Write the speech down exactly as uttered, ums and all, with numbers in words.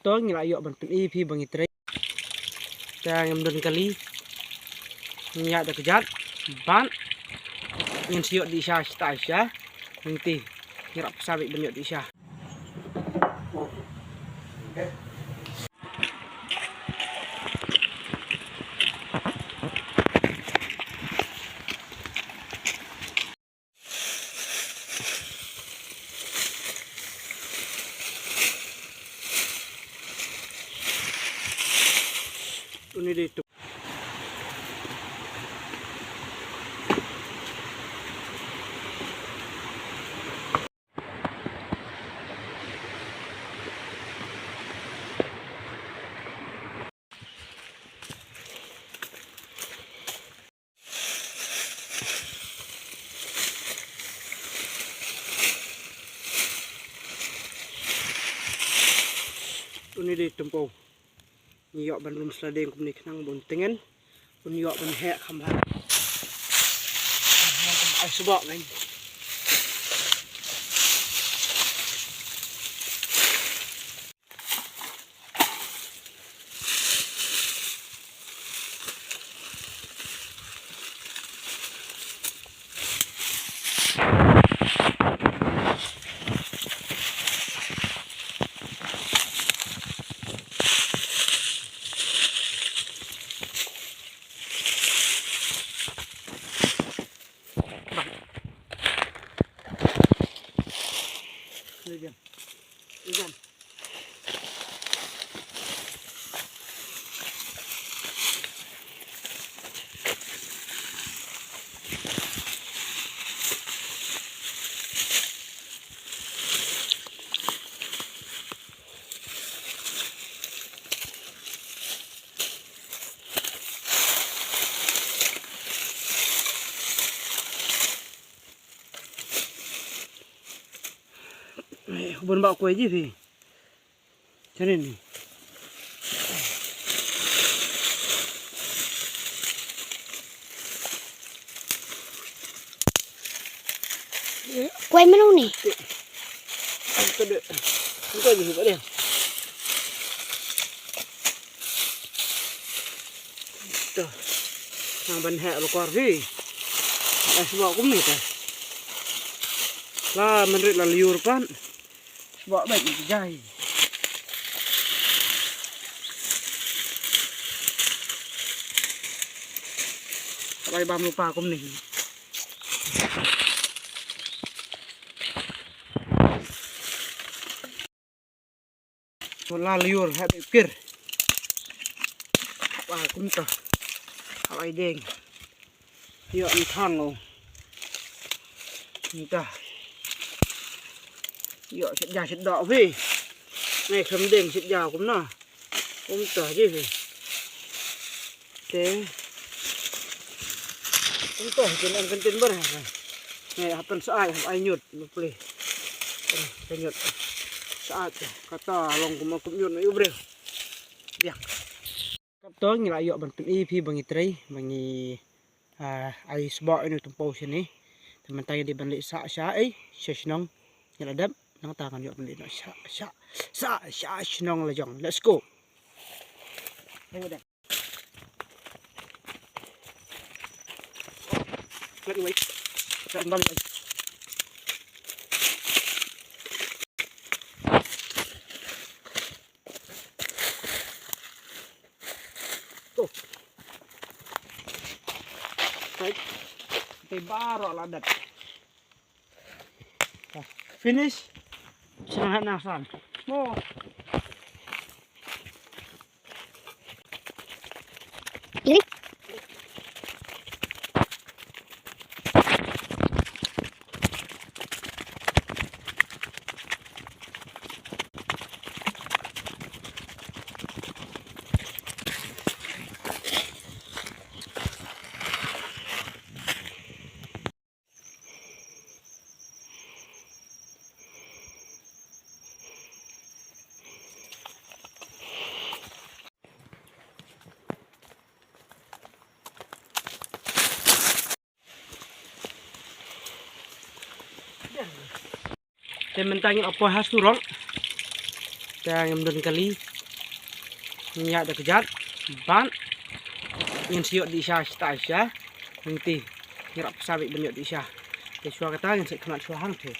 To ngi la ïoh ban pyni phi ba ngi trei. Te ngim don kali. Ngi ïaid da kjat. Bad ngin sa ïoh dih sha, sha, sha. Ngi ti. Ngi rap sa bit ban ïoh dih sha. Une dei tu. Une dei tympew. Ngi ïoh ban lum sla dieng kumne khnang ba un tngen. Un ïoh ban heh kham bha. Ai sbok ngan. Bun ba kue ji phi. Chani ni. Kue menu ni. Ang kede. Ang kede ba dia. To. Nang ban heh ba kor phi. Ai sbok kumne te. La man rit la lyiur pat. Sbok bad jai. Bai bam lupa kumne. Wala lyiur ha dei pir. Wa kumta. Hawai deng. Ïoh ni thang o. Nta. Ïoh shet ja shet doh phi. Ngai khlem deng shet ja kumna. Kumta ji phi. Te. Kumta kin em kan tin bar ha. Ngai hap pynsa ai hap ai ñiut. Bapli. Ka ñiut. Sa kata long kum kum ñiut na u briew. Biang. Kato ngi la ïoh ban pyni phi ba ngi trei ba ngi, ah, ai sbok ïa une u tympew shane. Te mynta ngi dei ban leit sah sha ei sha shnong. Ngi la dep nangta ngan ïoh ban leit noh sha sha sha sha shnong la jong. Let's go. To. Right. Te baroh la dat. Finish. Sngewbha na san. Mo. Iri. Te mynta ngin ap poi ha surok. Te ngim don kali. Ngin ïaid da kjat bad ngin sa ïoh dih sha, sha, sha. Ngi ti ngi rap sa beit ban ïoh dih sha. Te shuwa kata ngin sa khmat shuwa hangtei.